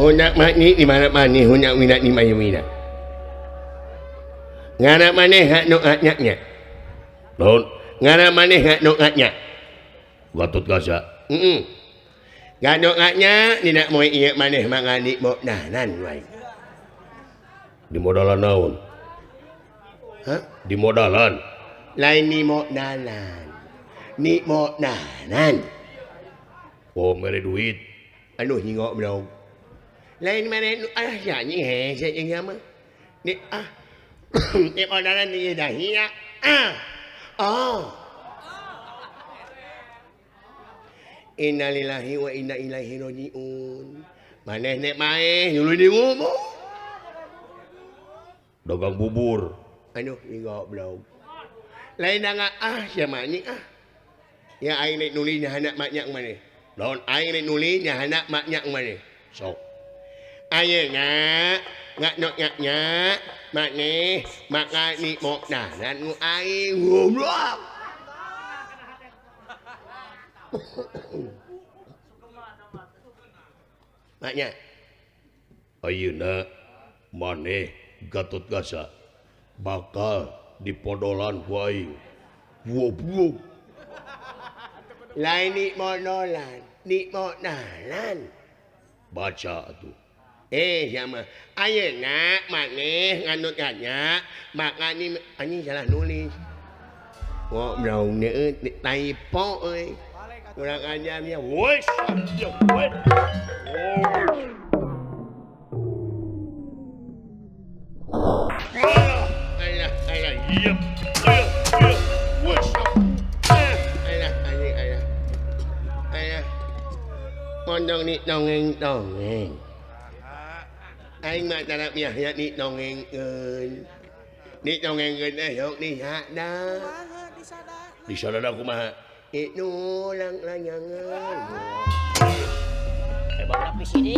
Hunyak mani di mana mani hunyak wina di mana wina. Ngana maneh hak nu nya. Naon? Ngana maneh hak nu nya. Gatot Kaca. Heeh. Gano nya dina moe ieu maneh mangani modalan wae. Di modalan naon? Hah? Di modalan. Lain ni modalan. Ni modalan. Oh, mere duit. Aduh nyingok blog. Lain mere ah ya nyi hese jeung mah. Ni ah ni modalan ni dahia. Ah. Oh. Innalillahi wa inna ilaihi rajiun. Maneh nek mae nyuluy di ngomong. Dagang bubur. Aduh, ni goblok. Lain nga ah sia mah ni ah. Ya aing nek nuli nyahanak maknya maneh. Naon? Aing nek nuli nyahanak maknya maneh. Sok. Ayeuna ngak nok nya maneh maka ni modalan nu aing goblok. Maknya ayeuna maneh Gatot Kaca bakal dipodolan ku aing. Goblok. Lain ni modolan, ni modalan. Baca atuh. Sama ayeuna maneh nganut nya maka ni anjing salah nulis. Goblok neueut typo euy. Kurang ajarnya. Woi, woi. Alah, alah, iya. Iya, woi. Alah, anjing, alah. Alah. Mondong ni dongeng-dongeng. Aing mah tarap yahya ni dongengkeun. Ni dongengkeun eh yok ni hada. Disadada kumaha? Itu lang layangan. Hebat di sini.